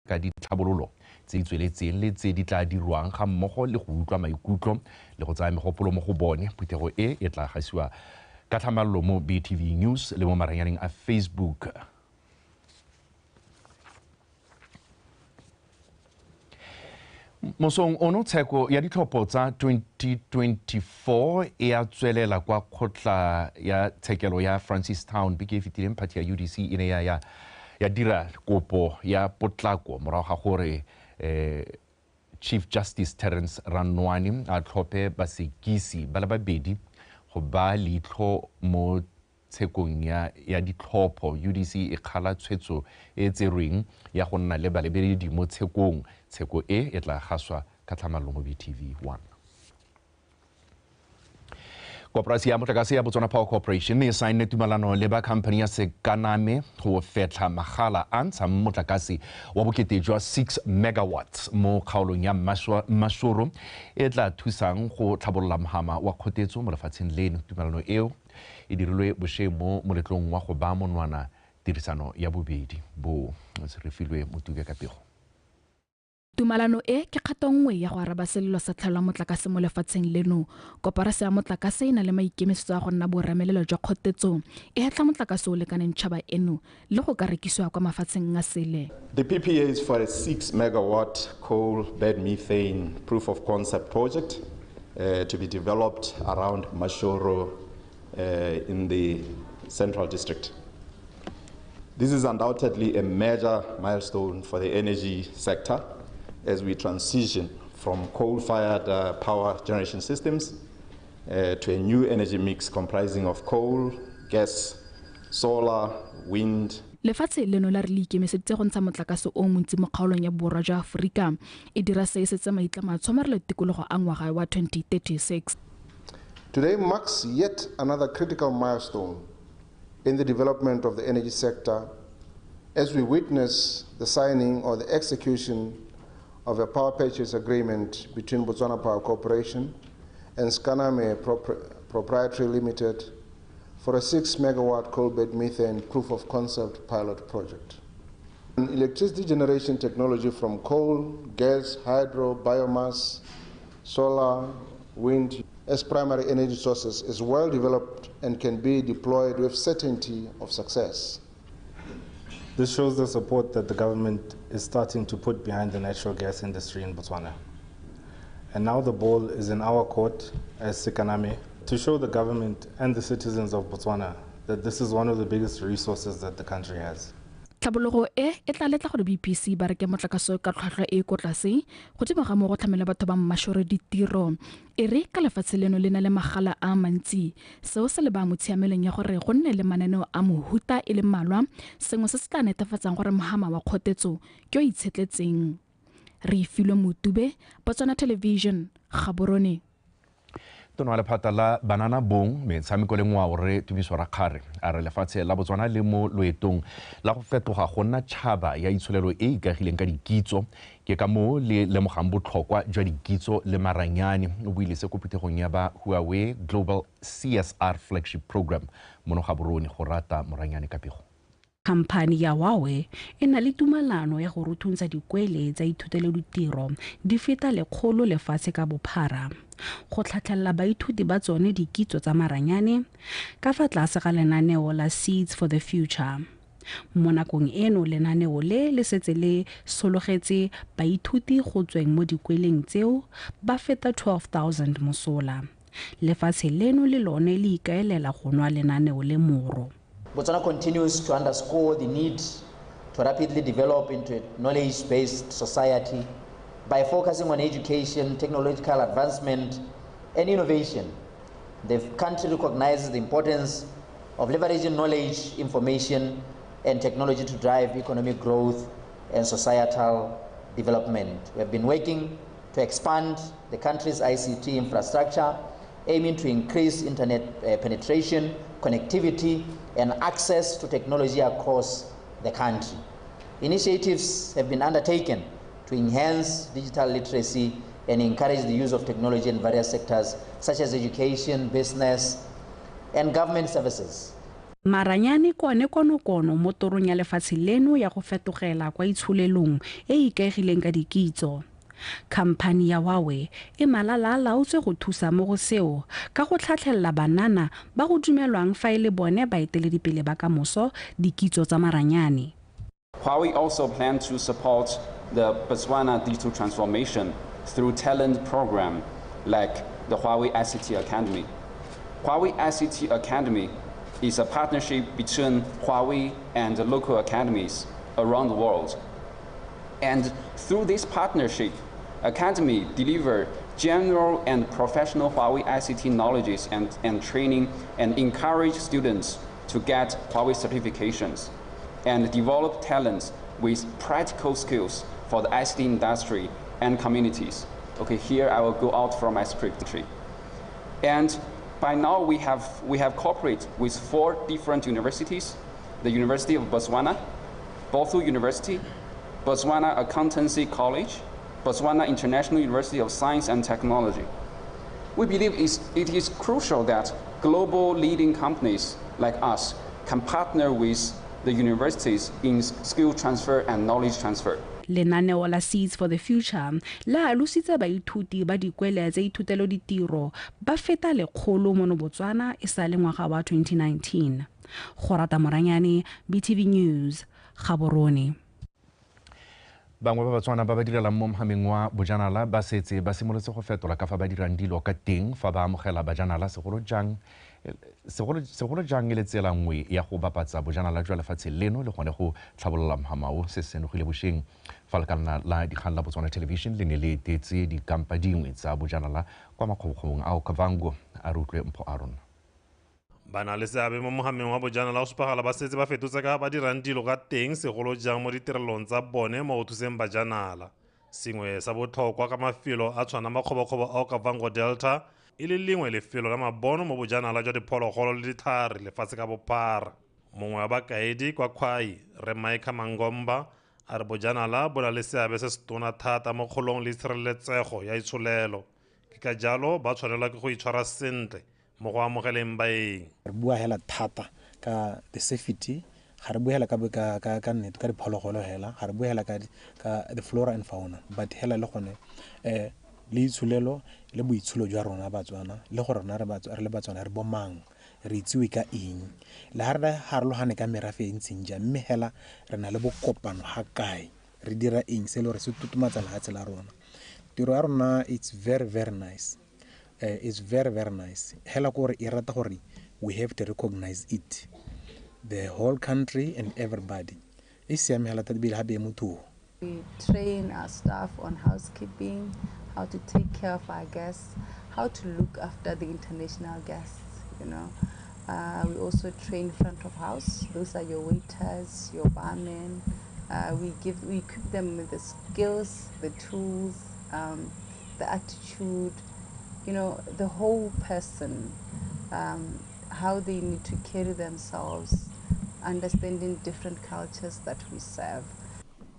Ka ditlhabololo tse di tsweletseng le tse di tla dirwang ga mmogo le go utlwa maikutlo le go tsaya megopolo mo go bone. Phuthego e e tla gasiwa ka tlhamallo mo BTV News le mo maranyaneng a Facebook. Mosong ono tsheko ya ditlhopho tsa 2024 e a tswelela kwa kgotla ya tshekelo ya Francistown. Beke e fetileng phathi ya UDC e ne ya dira kopo ya potlako morago ga gore Chief Justice Terence Rannoane a tlhophe basekisi ba le babedi go ba leitlho mo tshekong ya ditlhopho. UDC e kgala tshwetso e tserweng ya go nna le balebeledi mo tshekong. Tsheko e e tla gaswa ka tlhamallo mo BTV 1. Koporasi ya motlakase ya Botswana Power Corporation e saenne tumalano le ba company ya Sekaname go fetlha magala a ntshang motlakase wa bokete jwa 6 megawatts mo kgaolong ya Mashoro e tla thusang go tlhabolola mohama wa kgotetso mo lefatsheng leno. Tumalano eo e dirilwe bošeng mo moletlong wa go baya monwana tirisano ya bobedi bo. Se re filwe Motuke ka pego. Tumalano e ke kgato nngwe ya go araba selelo sa tlhaelo ya motlakase mo lefatsheng leno. Koporase ya motlakase e na le maikemisetso a go nna boremelelo jwa kgotetso, e hetla motlakase o lekaneng tšhaba eno le go ka rekisiwa kwa mafatsheng a sele. The PPA is for a 6 megawatt coal bed methane proof of concept project to be developed around Mashoro in the Central District. This is undoubtedly a major milestone for the energy sector as we transition from coal-fired power generation systems to a new energy mix comprising of coal, gas, solar, wind. Lefatshe leno la re le ikemiseditse go ntsha motlakase o montsi mo kgaolong ya borwa jwa Aforika. E dira se e setse maitlamo a tshomarelo tikologo a ngwaga wa 2036. Today marks yet another critical milestone in the development of the energy sector as we witness the signing or the execution of a power purchase agreement between Botswana Power Corporation and Skaname Proprietary Limited for a 6 megawatt coal bed methane proof of concept pilot project. Electricity generation technology from coal, gas, hydro, biomass, solar, wind as primary energy sources is well developed and can be deployed with certainty of success. This shows the support that the government is starting to put behind the natural gas industry in Botswana. And now the ball is in our court as Sekaname to show the government and the citizens of Botswana that this is one of the biggest resources that the country has. Tlhabologo e e tla letla gore BPC ba reke motlakase ka tlhwatlhwa e ko tlase godimo ga moo go tlhamela batho ba Mmashoro ditiro. E re ka lefatshe leno le na le magala a mantsi, seo se le ba mo tshiamelong ya gore go nne le mananeo a mohuta e le mmalwa, sengwe se se tla netefatsang gore mohama wa kgotetso ke o itshetletseng. Re filwe Motube, Botswana Television, Gaborone. Tona wa lephata la banana bong metshameko le ngwao re Tumiso Rakgare a re lefatshe la Botswana le mo loetong la go fetoga go nna tšhaba ya itsholelo e ikagileng ka dikitso, ke ka moo le lemogang botlhokwa jwa dikitso le maranyane. O buile se ko phuthegong ya ba Huawei Global CSR Flagship Program mono Gaborone go rata moranyane ka pego. Khamphane ya Huawei e na le tumalano ya go ruthuntsha dikwele tsa ithutelo ditiro di feta 100 lefatshe ka bophara go tlhatlhelela baithuti ba tsone dikitso tsa maranyane ka fa tlase ga lenaneo la Seeds for the Future. Mo nakong eno lenaneo le le setse le sologetse baithuti go tsweng mo dikweleng tseo ba feta 12,000 mosola. Lefatshe leno le lone le ikaelela go nwa lenaneo le moro. Botswana continues to underscore the need to rapidly develop into a knowledge-based society by focusing on education, technological advancement, and innovation. The country recognizes the importance of leveraging knowledge, information, and technology to drive economic growth and societal development. We have been working to expand the country's ICT infrastructure, aiming to increase internet penetration, connectivity, and access to technology across the country. Initiatives have been undertaken to enhance digital literacy and encourage the use of technology in various sectors such as education, business, and government services. Maranyane ke one konokono mo torong ya lefatshe leno ya go fetogela kwa itsholelong e e ikaegileng ka dikitso. Khamphani ya Huawei e malala a laotswe go thusa mo go seo ka go tlhatlhelela banana ba go dumelwang fa e le bone baeteledipele ba kamoso dikitso tsa maranyane. Huawei also plan to support the Botswana digital transformation through talent program like the Huawei ICT Academy. Huawei ICT Academy is a partnership between Huawei and the local academies around the world. And through this partnership, Academy deliver general and professional Huawei ICT knowledges and training and encourage students to get Huawei certifications and develop talents with practical skills for the ICT industry and communities. Okay, here I will go out from my script tree. And by now we have cooperated with 4 different universities: the University of Botswana, Botho University, Botswana Accountancy College, Botswana International University of Science and Technology. We believe it is crucial that global leading companies like us can partner with the universities in skill transfer and knowledge transfer. Lenaneo la Seeds for the Future la alositse baithuti ba dikwele tsa ithutelo ditiro ba feta 100 mono Botswana e sa le ngwaga wa 2019. Gorata Moranyane, BTV News, Gaborone. Bangwe ba Batswana ba ba direlang mo mohameng wa bojanala ba setse ba simolotse go fetola ka fa ba dirang dilo ka teng fa ba amogela bajanala, segolo jang e le tsela nngwe ya go bapatsa bojanala jwa lefatshe leno le gone go tlhabolola mohamao. Se senogile bošeng fa lekalana la dikgang la Botswana Television le ne le etetse dikampa dingwe tsa bojanala kwa makgobokgobong a Okavango. A re utlwe Mpho Aron. Ba na le seabe mo mohameng wa bojanala go supagala ba setse ba fetotse ka ba dirang dilo ka teng, segolo jang mo ditirelong tsa bone mo go thuseng bajanala. Sengwe sa botlhokwa ka mafelo a tshwana makgobokgobo a Okavango Delta e le lengwe lefelo la mabono mo bojanala jwa diphologolo le ditlhare lefatshe ka bophara. Mongwe wa bakaedi kwa Khwai, Rre Micah Mangomba, a re bojanala bo na le seabe se se tona thata mo kgolong le tshireletsego ya itsholelo. Ke ka jalo ba tshwanelwa ke go itshwara sentle mo go amogeleng baeng. Re bua hela thata ka the safety, ga re bua hela ka nnete ka diphologolo hela, ga re bua hela ka the flora and fauna, but hela le gone le itsholelo le boitsholo jwa rona Batswana, le gore rona re le Batswana re bomang, re itsiwe ka eng, le ha re harologane ka merafe e ntseng jang, mme hela re na le bokopano ga kae, re dira eng se le gore se totomatsa lefatshe la rona. Tiro ya rona it's very very nice. It's very very nice. Hela kore e rata gore we have to recognize it, the whole country and everybody. E siame hela thata ebile gape e motho. We train our staff on housekeeping, how to take care of our guests, how to look after the international guests, you know. We also train front of house. Those are your waiters, your barmen. We equip them with the skills, the tools, the attitude, you know, the whole person, how they need to carry themselves, understanding different cultures that we serve.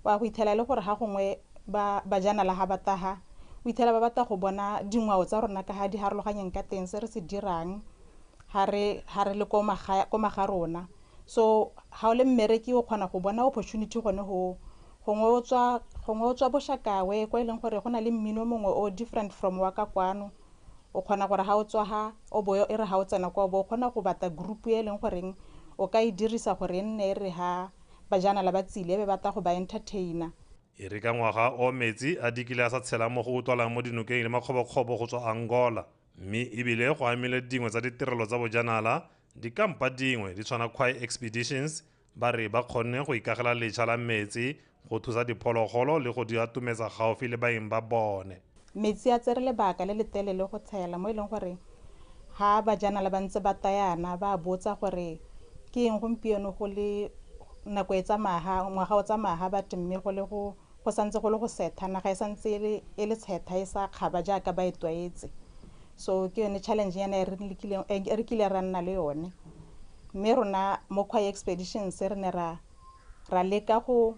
Wa go ithela le gore ha gongwe ba bajanala ha bataha o ithela ba batla go bona dingwao tsa rona ka ha di harologanyeng ka teng, se re se dirang ha re le ko maga rona. So ha o le mmereki o kgona go bona opportunity gone ho gongwe o tswa boshakawe kwa e leng gore go na le mmino mongwe o different from wa ka kwano. O kgona gore ha o tswa ha o bo e re ha o tsena kwa o bo o kgona go batla group e leng goreng o ka e dirisa gore e nne e re ha bajanala ba tsile be batla go ba entertainer. E re ka ngwaga o metsi a dikile a sa tshela mo go utlwalang mo dinokeng le makgobokgobo go tswa Angola, mme ebile go amile dingwe tsa ditirelo tsa bojanala, dikampa dingwe di tshwana Khwai Expeditions ba re ba kgonne go ikagela letšha la metsi go thusa diphologolo le go di atumetsa gaufi le baeng ba bone. Metsi a tsere lebaka le le telele go tshela mo e leng gore ha bajanala ba ntse ba tayana ba botsa gore ke eng gompieno go le nako e tsamaya, ngwaga o tsamaya ba temme go le go santse go le go setha, naga e santse e le tshetha e sa kgaba jaaka ba e tlwaetse. So ke yone challenge yana e re kile ra nna le yone. Mme rona mo Khwai Expeditions re ne ra leka go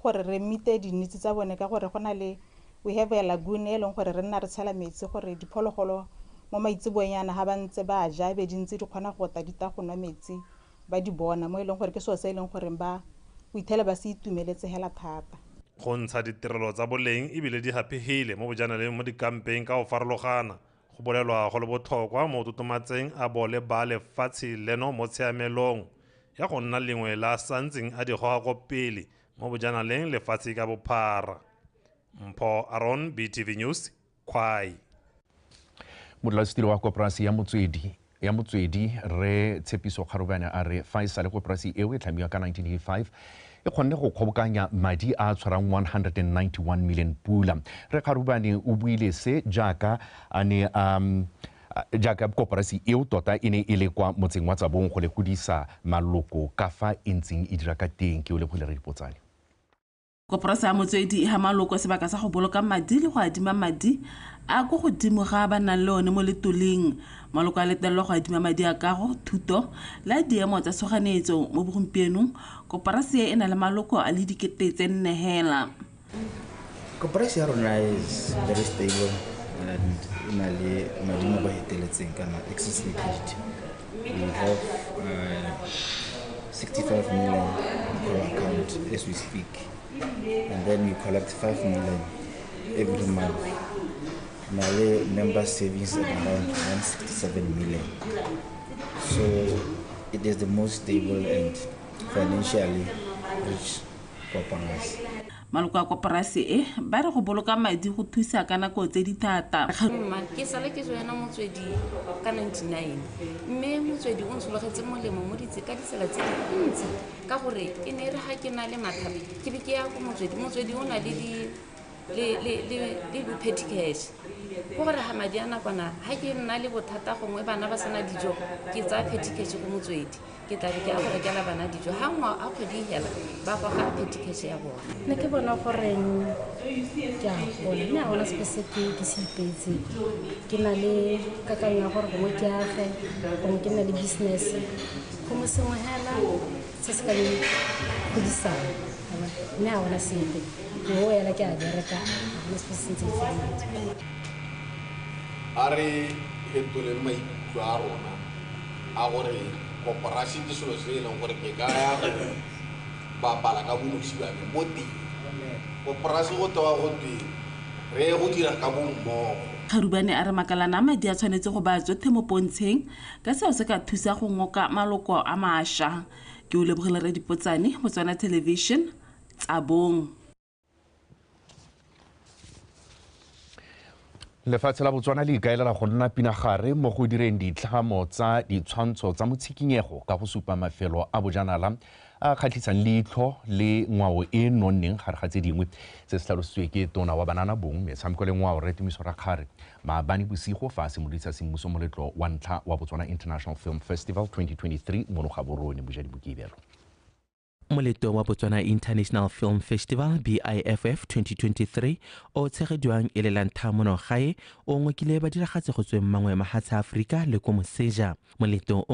gore re meete di-needs tsa bone ka gore go na le we have a lagoon e leng gore re nna re tshela metsi gore diphologolo mo maitseboeng yana ha ba ntse ba ja e be di ntse di kgona go ta di ta go nwa metsi ba di bona mo e leng gore ke selo se e leng gore ba o ithele ba se itumeletse hela thata. Go ntsha ditirelo tsa boleng ebile di haphegile mo bojanaleng mo dikampeng ka go farologana go bolelwa go le botlhokwa mo totomatseng a bole ba lefatshe leno mo tshiamelong ya go nna lengwe la santseng a di goga ko pele mo bojanaleng lefatshe ka bophara. Mpho Aron, BTV News, Khwai. Modulasetilo wa koporasi ya Motswedi re Tshepiso Kgarubane a re fa e sale koporasi eo e tlhamiwa ka 1985 e kgonne go kgobokanya madi a tshwarang 191 million pula. Re Kgarubane o buile se jaaka a ne jaaka koporasi eo tota e ne e le kwa motseng wa Tsabong go lekodisa maloko ka fa e ntseng e dira ka teng. Ke o lebogile re dipotsane. Koporasi ya Motswedi e ha maloko sebaka sa go boloka madi le go adima madi a ko godimo ga ba nang le one mo letoleng. Maloko a letelelwa go adima madi a kago, thuto le a diemo tsa tshoganetso. Mo bogompienong koporasi e na le maloko a le 4,000 hela. Koporasi ya rona is very stable and e na le madi mo ba heteletseng kana excess liquidity. We have 65 million per account as we speak. And then we collect 5 million every month. Now the member savings at around 167 million. So it is the most stable and financially rich koporasi. Maloko a koporasi e ba re go boloka madi go thusa ka nako tse di thata. Ke sale ke joina Motswedi ka 99 mme Motswedi o ntshologetse molemo mo ka ditsela tse dintsi ka gore e ne re ga ke na le mathata ke be ke ya ko Motswedi. Motswedi o na le le petty cash go gore ga madi a nakwana ga ke nna le bothata gongwe bana ba sena dijo ke tsaya petty cash ko Motswedi ke tla be ke ya go rekela bana dijo ga ngwa a kgwedi hela ba goga petty cash ya bona. Nna ke bona gore ke a gola mme ga gona sepe se ke se ipeetseng. Ke na le kakanyo ya gore gongwe ke age, gongwe ke nna le business, gongwe sengwe hela se se ka godisang mme ga gona sepe. Ke o ela ke a bereka, ga gona sepe se ntse ke madi. A re fetoleng maikutlo a rona a gore koporasi ke selo se e leng gore ke ka ya go bapala ka bonosi ba me mo teng. Koporasi go tewa go twe re ye go dira ka bommogo. Kgarubane a re makalana a madi a tshwanetse go baya tsotlhe mo pontsheng ka seo se ka thusa go ngoka maloko a mašwa. Ke o lebogile re dipotsane, Botswana Television, Tsabong. Lefatshe la Botswana le ikaelela go nna pinagare mo go direng ditlhamo tsa ditshwantsho tsa motshikinyego ka go supa mafelo a bojanala a kgatlhisang leitlho le ngwao e nonneng gare ga tse dingwe. Se se tlhalositswe ke tona wa banana bong metshameko le ngwao Rre Tumiso Rakgare maabane bosigo fa a simolodisa semmuso moletlo wa ntlha wa Botswana International Film Festival 2023 mono Gaborone. Bojadi Bokibelo. Moletlo wa Botswana International Film Festival BIFF 2023 o tshegediwang e le la ntlha mono gae o ngokile badiragatsi go tsweng mangwe mahatshe a Aforika le ko moseja. Moletlo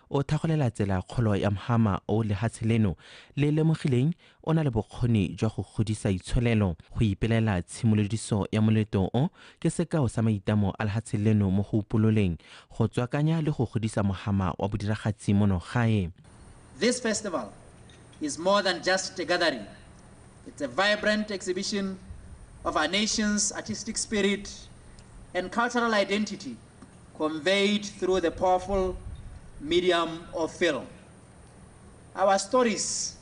o thagolela tsela kgolo ya mhama o lehatshe leno le lemogileng o na le bokgoni jwa go godisa itsholelo. Go ipelela tshimolodiso ya moletlo o ke sekao sa maitamo a lehatshe leno mo go upololeng go tswakanya le go godisa mohama wa bodiragatsi mono gae. This festival is more than just a gathering. It's a vibrant exhibition of our nation's artistic spirit and cultural identity conveyed through the powerful medium of film. Our stories,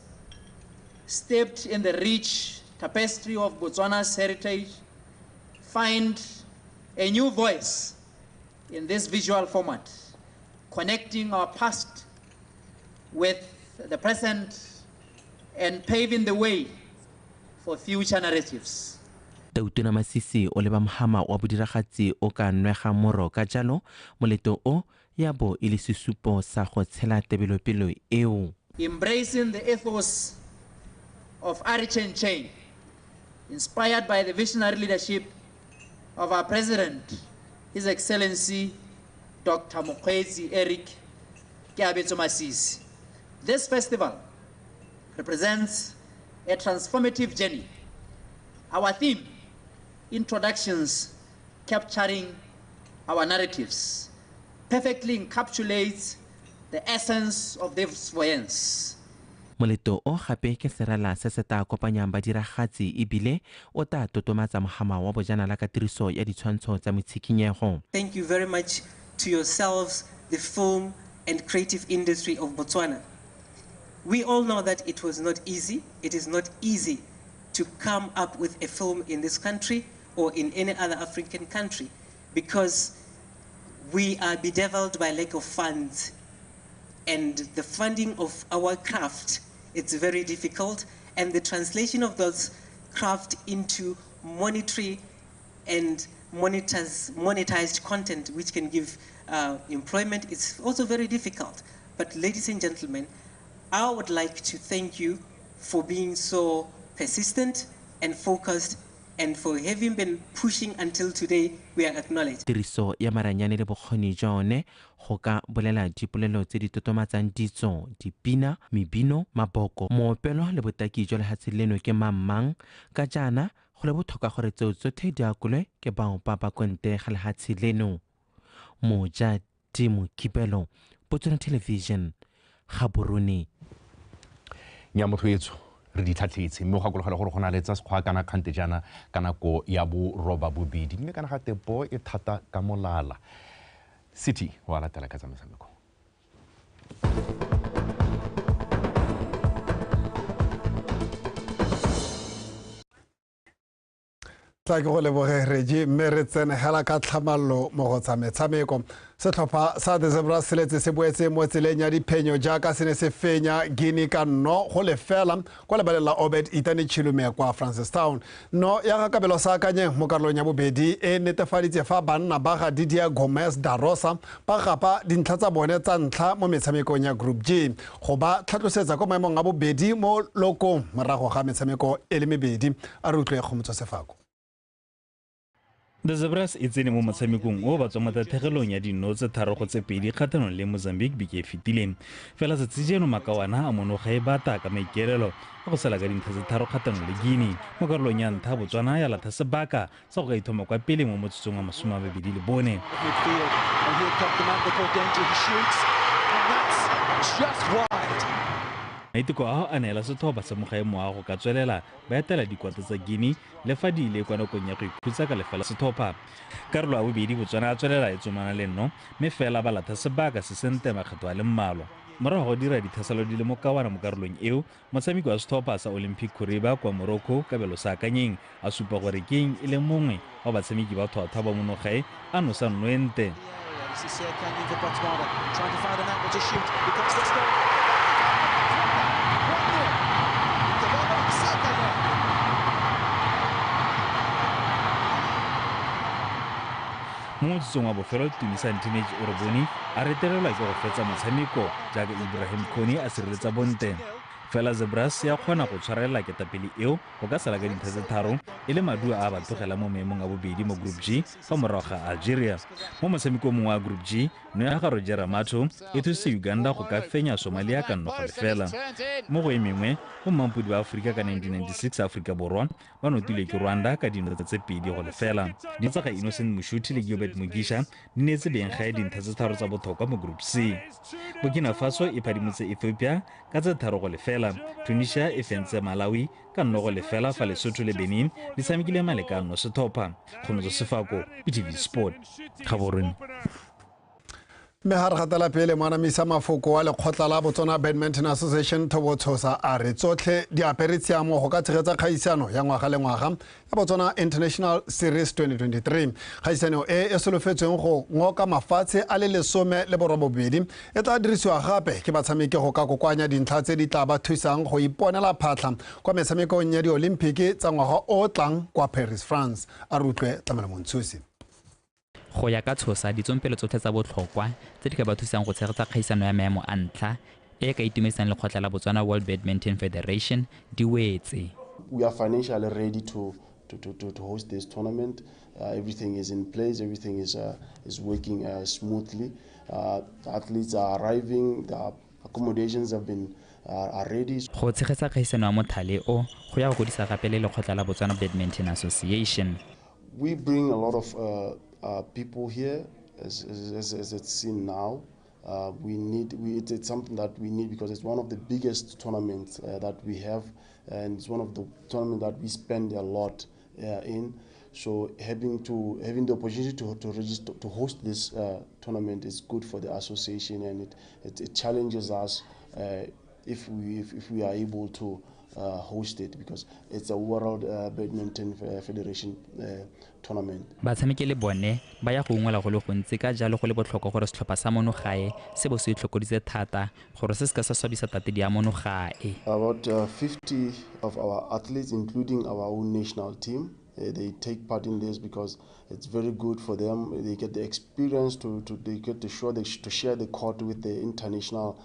steeped in the rich tapestry of Botswana's heritage, find a new voice in this visual format, connecting our past with the present and paving the way for future narratives. Tautona Masisi o leba mohama wa bodiragatsi o ka nwega moro ka jalo moletlo o ya bo e le sesupo sa go tshela tebelopele eo. Embracing the ethos of Arichen Chain, inspired by the visionary leadership of our President, His Excellency Dr. Mokgweetsi Eric Keabetswe Masisi. This festival represents a transformative journey. Our theme, introductions capturing our narratives, perfectly encapsulates The essence of this voyance. Moleto o gape ke serala se se tla kopanyang badiragatsi ebile o tla totomatsa mogama wa bojanala ka tiriso ya ditshwantsho tsa metshikinyego. Thank you very much to yourselves, the film and creative industry of Botswana. We all know that it was not easy. It is not easy to come up with a film in this country or in any other African country because we are bedeviled by lack of funds. And the funding of our craft, it's very difficult. And the translation of those craft into monetary and monetized content, which can give employment, it's also very difficult. But ladies and gentlemen, I would like to thank you for being so persistent and focused and for having been pushing until today we are acknowledged. Tiriso ya maranyane le bokgoni jwa one go ka bolela dipolelo tse di totomatsang ditso, dipina, mebino, maboko, moopelo le botaki jwa lehatshe leno ke mang ka jaana go le botlhokwa gore tseo tsotlhe di akolwe ke bao ba ba konte ga lehatshe leno. Moja Timo Kipelo, Botswana Television, Gaborone. Nya motho etso re di tlhatlhetse mme go gakologela gore go na le tsa sekgwa kana kgante jaana ka nako ya borobabobedi mme kana ga tepo e thata ka molala. City wa latela ka tsa metshameko. Tla ke go leboge Reggie mme re tsene hela ka tlhamallo mo go tsa metshameko. Setlhopha sa The Zebras se letse se boetse mo tseleng ya diphenyo jaaka se ne se fenya Guinea ka 0-0 kwa lebaleng la Obed Itane Chilume kwa Francistown. No ya ga Kabelo Saakanyeng mo karolong ya bobedi e netefaditse fa banna ba ga Didier Gomez da Rosa ba gapa dintlha tsa bone tsa ntlha mo metshamekong ya Group G go ba tlhatlosetsa kwa maemong a bobedi mo lokong morago ga metshameko e le mebedi. A re utlwe Kgomotso Sefako. The Zebras e tsene mo motshamekong o ba tswa mo tatlhegelong ya dino tse 3-2 kgatlhanong le Mozambique beke e fetileng. Fela tsatsi jeno makawana a monoga e bata ka maikaelelo a go sala ka dintlha tse 3 kgatlhanong le Guinea. Mo karolong ya ntlha Botswana ya latha sebaka sa go ka ithoma kwa pele mo motsotsong wa 24. Maiteko ao a neela setlhopha sa mogae moago ka tswelela ba etela dikwata tsa Guinea le fa di ile kwa nakong ya go ikhutsa ka lefela setlhopha. Karolo ya bobedi Botswana a tswelela e tsomana le nno mme fela ba latha sebaka se sente makgetho a le mmalwa. Morago go dira dithaselo di le mokawana mo karolong eo, motshameki wa setlhopha sa Olympic Coreba kwa Morocco Kabelo Saakanyeng a supa gore keng e le mongwe wa batshameki ba thwathwa ba monogae a nosa nnwente. Mo motsotsong wa bofelo Tunisa Teenage Oroboni a retelelwa ke go fetsa motshameko jaaka Ibrahim Kone a sireletsa bonte. Fela Zebras ya kgona go tshwarelela ketapele eo go ka sala ka dintlha tse 3 e le maduo a ba tlogela mo maemong a bobedi mo Group G fa morago ga Algeria. Mo motshamekong mongwe wa Group G, no ya ga Roger Amato e thusitse Uganda go ka fenya Somalia ka 0-0. Mo go e mengwe, bo mmampodi ba Aforika ka 1996 Aforika Borwa ba notilwe ke Rwanda ka dino tse 2-0. Dino tsa ga Innocent Mushuti le Gilbert Mugisha di neetse benggae dintlha tse 3 tsa botlhokwa mo Group C. Burkina Faso e phadimotse Ethiopia ka tse 3-0. Tunisia e fentse Malawi ka 0-0 fa Lesotho le Benin di tshamekile malekano setlhopha. Kgomotso Sefako, BTV Sport, Gaborone. Mme ga re gatela pele moanamisa mafoko wa lekgotla la Botswana Badminton Association Thobo Tshosa a re tsotlhe di apere tshiamo go ka tshegetsa kgaisano ya ngwaga le ngwaga ya Botswana International Series 2023. Kgaisano e e solofetsweng go ngoka mafatshe a le 18 e tla dirisiwa gape ke batshameki go ka kokoanya dintlha tse di tla ba thusang go iponela phatlha kwa metshamekong ya di-Olympic tsa ngwaga o tlang kwa Paris, France. A re utlwe Tlamelo Montshusi. Go ya ka Tshosa, ditsompelo tsotlhe tsa botlhokwa tse di ka ba thusang go tshegetsa kgaisano ya maemo a ntlha e e ka itumedisang lekgotla la Botswana World Badminton Federation di wetse. We are financially ready to host this tournament. Everything is in place, everything is working smoothly. The athletes are arriving, the accommodations have been are ready. Go tshegetsa kgaisano ya mothale o go ya go godisa gape le lekgotla la Botswana Badminton Association. We bring a lot of people here, as it's seen now. It's something that we need because it's one of the biggest tournaments that we have, and it's one of the tournaments that we spend a lot in. So having the opportunity to register to host this tournament is good for the association, and it challenges us if we are able to host it, because it's a World Badminton Federation tournament. Batshameki le bone ba ya go ungwela go le gontsi, ka jalo go le botlhokwa gore setlhopha sa mono gae se bo se itlhokoditse thata gore se se ka sa swabisa tatedi ya mono gae. About 50 of our athletes, including our own national team, they take part in this because it's very good for them. They get the experience to share the court with the international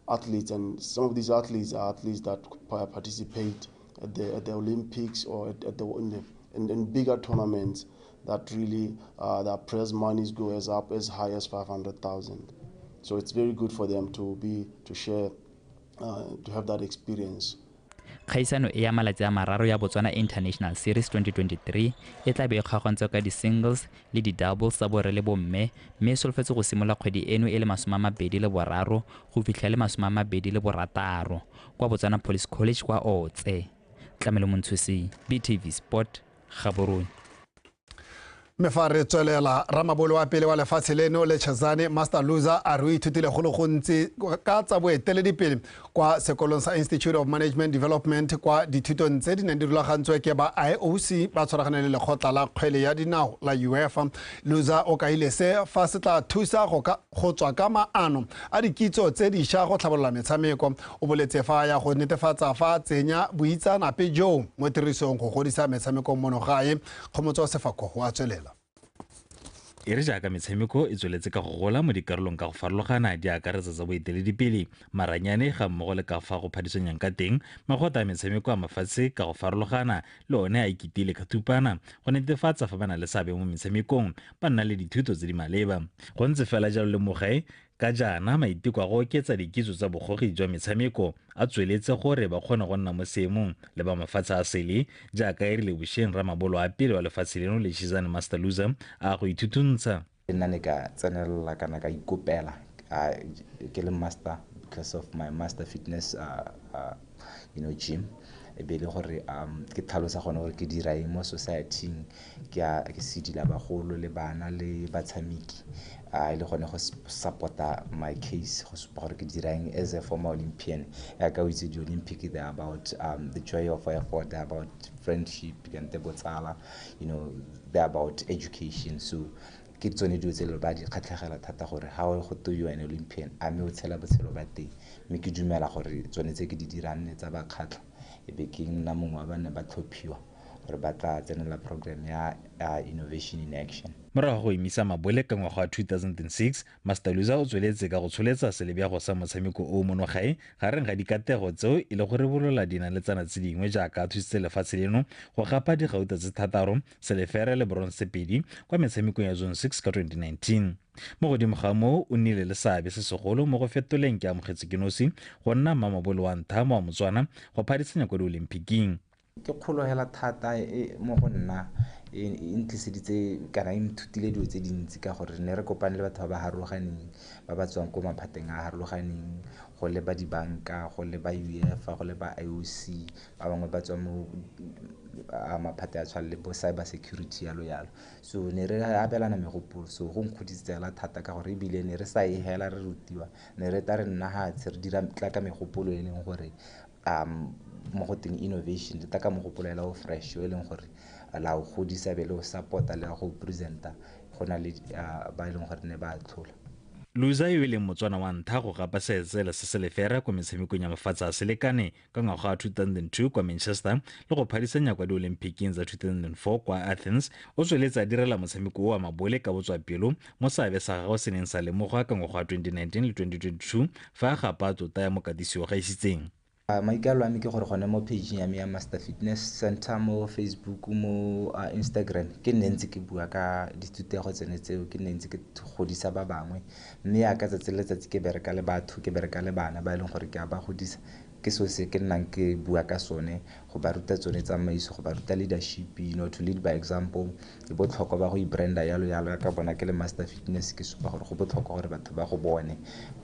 athletes, and some of these athletes are athletes that participate at the Olympics or in bigger tournaments that really their prize monies go as up as high as 500,000. So it's very good for them to share, to have that experience. Kgaisano e ya malatsi a mararo ya Botswana International Series 2023 e tla be e kgaogantswe ka di-singles le di-doubles tsa borre le bomme, mme e solofetse go simolola kgwedi eno e le 23 go fitlha le 26 kwa Botswana Police College kwa Otse. Tlamelo Montshusi, BTV Sport, Gaborone. Mme fa re tswelela, ramabolo wa pele wa lefatshe leno le Chazane Master Loser a re o ithutile go le gontsi ka tsa boeteledipele kwa sekolong sa Institute of Management Development kwa dithutong tse di neng di rulagantswe ke ba IOC ba tshwaragane le lekgotla la kgwele ya dinao la UEFA. Loser o kaile se fa se tla thusa go tswa ka maano a dikitso tse dišwa go tlhabolola metshameko. O boletse fa ya go netefatsa fa tsenya boitseanape joo mo tirisong go godisa metshameko mono gae. Kgomotso Sefako o a tswelela. E re jaaka metshameko e tsweletse ka go gola mo dikarolong ka go farologana di akaretsa tsa boeteledipele, maranyane ga mmogo le ka fa go phadisanyang ka teng, magota a metshameko a mafatshe ka go farologana le one a ikitile ka thupana go netefatsa fa ba na le seabe mo metshamekong ba nna le dithuto tse di maleba. Go ntse fela jalo le mogae, ka jaana maiteko a go oketsa dikitso tsa bogogi jwa metshameko a tsweletse gore ba kgone go nna mo seemong le ba mafatshe a sele, jaaka e rile bošeng ramabolo a pele wa lefatshe leno le Chizane Master Loser a go ithutuntsha. Nna ne ka tsenelela kana ka ikopela ke le master because of my master fitness gym. E be le gore ke tlhalosa gone gore ke dira eng mo society-ing, ke sedila bagolo le bana le batshameki, e le gone go support-a my case, go supa gore ke dira eng as a former Olympian. Yaka o itse di-Olympic, they're about the joy of effort, they're about friendship kante botsala, they're about education. So ke tsone dilo tse le ba di kgatlhegela thata gore ha go to you an Olympian, a mme o tshela botshelo ba teng. Mme ke dumela gore tsone tse ke di dirang ne tsa ba kgatlha, e be ke nna mongwe wa bane ba tlhophiwa gore ba tla tsenela program ya Innovation in Action. Morago go emisa mabole ka ngwaga wa 2006, Master Loser o tsweletse ka go tsholetsa selebego sa motshameko o mono gae gareng ga dikatego tseo e le go rebolola dinaletsana tse dingwe jaaka a thusitse lefatshe leno go gapa digauta tse 6, selefere le bronze 2 kwa metshamekong ya Zone 6 ka 2019. Mo godimo ga moo o nnile le seabe se segolo mo go fetoleng ke amogetse ke nosi go nna mmamabolo wa ntlha mo wa Motswana go phadisanya kwa di-Olympiking. Ke kgolo hela thata mo go nna, e ntliseditse kana e nthutile dilo tse dintsi ka gore ne re kopane le batho ba ba harologaneng, ba ba tswang ko maphateng a harologaneng, go le ba dibanka, go le ba UEFA, go le ba IOC, ba bangwe ba tswa mo maphate a tshwana le bo cyber security yalo yalo. So ne re abelana megopolo, so go nkgodisitse hela thata ka gore ebile ne re sa e hela re rutiwa, ne re tla re nna hatshe re dira tla ka megopolo e leng gore mo go teng innovation, le tla ka mogopolo hela o fresh o e leng gore la o godisa be le o support-a le go present-a go na le ba e leng gore ne ba tlhola. Loser yo e leng Motswana wa ntlha go gapa seetsele se selefera kwa metshamekong ya mafatshe a selekane ka ngwaga wa 2002 kwa Manchester le go phadisanya kwa di-Olympiking tsa 2004 kwa Athens, o tsweletse a direla motshameko o wa mabole ka botswapelo mo seabe sa gagwe se neng sa lemogwa ka ngwaga wa 2019 le 2022 fa a gapa tlotla ya mokatisi o gaisitseng. Maikaelelo a me ke gore gone mo page ya me ya Master Fitness Center mo Facebook, mo Instagram, ke nne ntse ke bua ka dithutego tsone tseo, ke nne ntse ke godisa ba bangwe. Mme yaka tsatsi le letsatsi ke bereka le batho, ke bereka le bana ba e leng gore ke a ba godisa, Ke so se ke nnang ke bua ka sone, go ba ruta tsone tsamaiso, go ba ruta leadership, you know, to lead by example. E botlhokwa ba go i-branda yalo yalo, ka bona ke le Master Fitness, ke supa gore go botlhokwa gore batho ba go bone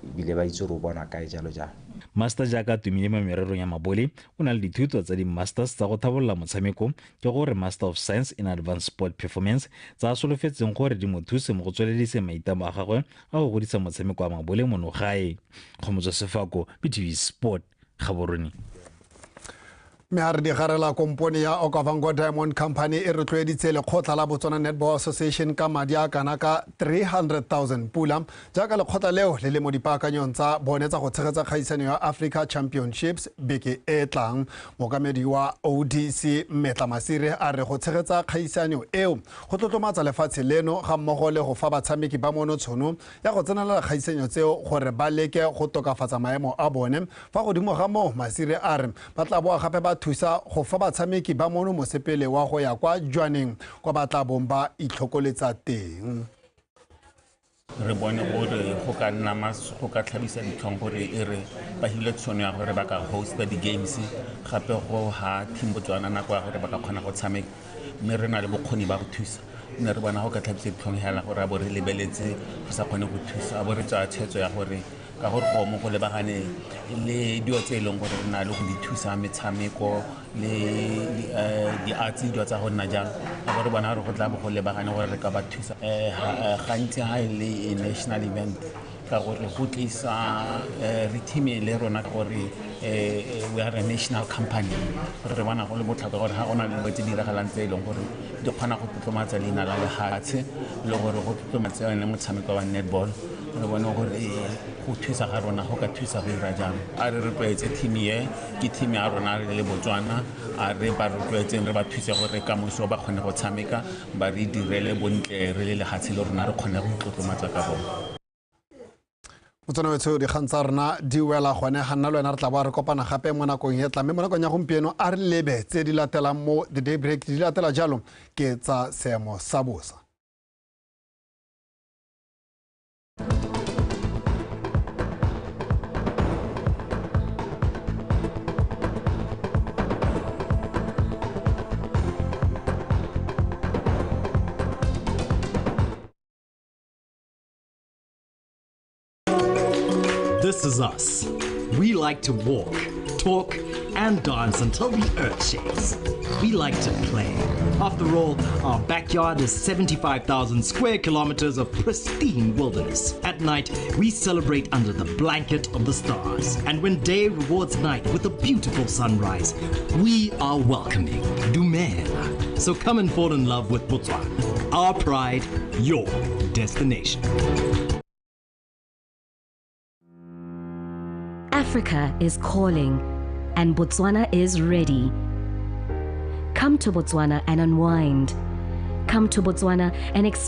ebile ba itse gore o bonwa kae jalo jalo. Master jaaka tumile mo mererong ya mabole, o na le dithuto tsa di-masters tsa go tlhabolola motshameko, ke gore Master of Science in Advanced Sport Performance, tsa solofetseng gore di mo thuse mo go tsweledise maitlamo a gagwe a go godisa motshameko wa mabole mono gae. Kgomotso Sefako, BTV Sport, Gaborone. Mme ha re digarela, kompone ya Okavango Diamond Company e rotloeditse lekgotla la Botswana Netball Association ka madi a kana ka 300,000 pula, jaaka lekgotla leo le le mo dipaakanyong tsa bone tsa go tshegetsa kgaisanyo ya Africa Championships beke e tlang. Mookamedi wa ODC Mmetla Masire a re go tshegetsa kgaisanyo eo go tlotlomatsa lefatshe leno ga mmogo le go fa batshameki ba mono tshono ya go tsenelela kgaisanyo tseo gore ba leke go tokafatsa maemo a bone. Fa godimo ga moo, Masire a re ba tla boa gape ba thusa go fa batshameki ba mono mosepele wa go ya kwa Jwaneng kwa ba tla bong ba itlhokoletsa teng. Re bone gore go ka nna go ka tlhabisa ditlhong gore e re ba hile tshono ya gore ba ka hosta di-games, gape go ha team Botswana nako ya gore ba ka kgona go tshameka, mme re na le bokgoni ba go thusa. Mme re bona go ka tlhabisa ditlhong hela gore a bo re lebeletse go sa kgone go thusa, a bo re tsaya tshwetso ya gore ka gore go mo go lebagane le dilo tse e leng gore re na le go di thusa, metshameko le di-arts, dilo tsa go nna jalo, a bo re bona gore go tla bo go lebagane gore re ka ba thusa. Gantsi ha e le national event, ka gore go tlisa re team le rona gore we are a national company, gore re bona go le botlhokwa gore ga go na le dilo tse di diragalang tse e leng gore di kgona go tlotlomatsa leina la lehatshe le gore go tlotlomatsa yone motshameko wa netball, re bone gore go thusa ga rona go ka thusa go ira jang. A re rotloetse team e, ke team ya rona re le Botswana, a re ba rotloetseng, re ba thuse gore kamoso ba kgone go tshameka, ba re direle bontle re le lehatshe le rona re kgone go itlotlomatsa ka bone. Motswana wetsho, dikgang tsa rona di wela gone ga nna le wena re tla boa re kopana gape mo nakong e tla, mme mo nakong ya gompieno a re lebe tse di latelang mo The Daybreak. Di latela jalo ke tsa seemo sa bosa. This is us. We like to walk, talk, and dance until the earth shakes. We like to play. After all, our backyard is 75,000 square kilometers of pristine wilderness. At night, we celebrate under the blanket of the stars. And when day rewards night with a beautiful sunrise, we are welcoming. Dumela. So come and fall in love with Botswana. Our pride, your destination. Africa is calling, and Botswana is ready. Come to Botswana and unwind. Come to Botswana and experience